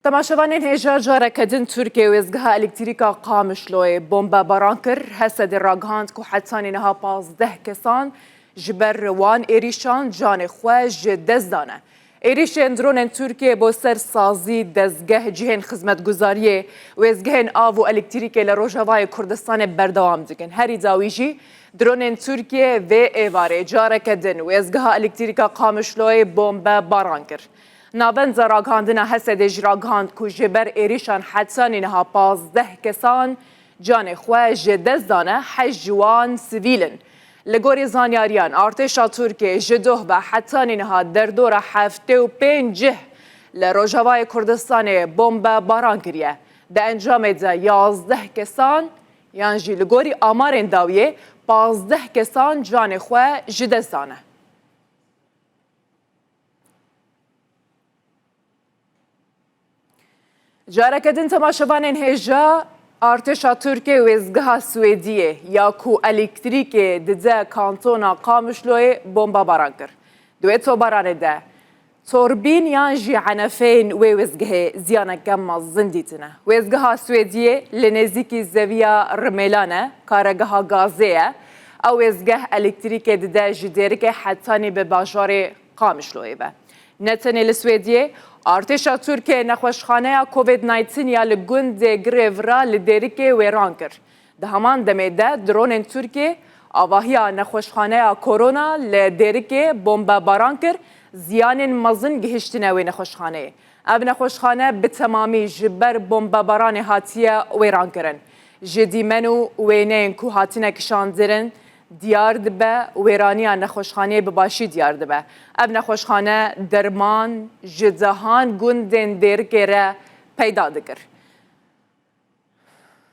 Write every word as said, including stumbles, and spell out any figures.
Temaşevanên hêja, careke din Tirkiye wêzgeha elektrîka Qamişloyê bombebaran kir. Hesedê ragihand ku hetanî niha pazdeh kesan ji ber wan êrîşan canê xwe ji dest dane. Êrîşên dronên Tirkiye bo ser sazî, dezgeh, cihên xizmetguzariyê, wêzgehên av û elektrîkê li Rojavayê Kurdistanê berdewam dikin. Herî dawî jî dronên Tirkiye vê êvarê careke din wêzgeha elektrîka Qamişloyê bombebaran kir. Navenda ragihandina Hesedê jî ragihand ku ji ber êrîşan hetanî niha pazdeh kesan canê xwe ji dest dane, heşt ji wan sivîl in. Li gorî zanyariyan, artêşa Tirkiyê ji doh ve hetanî niha derdora heftê û pênc cih li Rojavayê Kurdistanê bombebaran kiriye. Di encamê de yazdeh kesan yan jî li gorî amarên dawiyê pazdeh kesan canê xwe ji dest dane. Careke din temaşevanên hêja, artêşa Tirkê wêzgeha Swêdiyê ya ku elektrîkê dide kantona Qamişloyê bombebaran kir. Di wê tobaranê de torbîn yan jî enefeyên wê wêzgehê ziyaneke mezin dîtine. Wêzgeha Swêdiyê li nêzîkî zeviya Rimêlan e, karegeha gazê ye. Ew wêzgeh elektrîkê dide ji Dêrikê hetanî bi bajarê Qamişloyê ve. Ne tenê li Swêdiyê, artêşa Tirkiyê nexweşxaneya Covid nîneteen ya li gundê Girê Vira li Dêrikê wêran kir. Di heman demê de dronên Tirkiyê avahiya nexweşxaneya Korona li Dêrikê bombebaran kir, ziyanên mezin gihiştine wê nexweşxaneyê. Ev nexweşxane bi temamî ji ber bombebaranê hatiye wêrankirin. Ji dîmen û wêneyên ku hatine kişandin diyar dibe, wêraniya nexweşxaneyê bi başî diyar dibe. Ev nexweşxane derman ji dehan gundên Dêrikê re peyda dikir.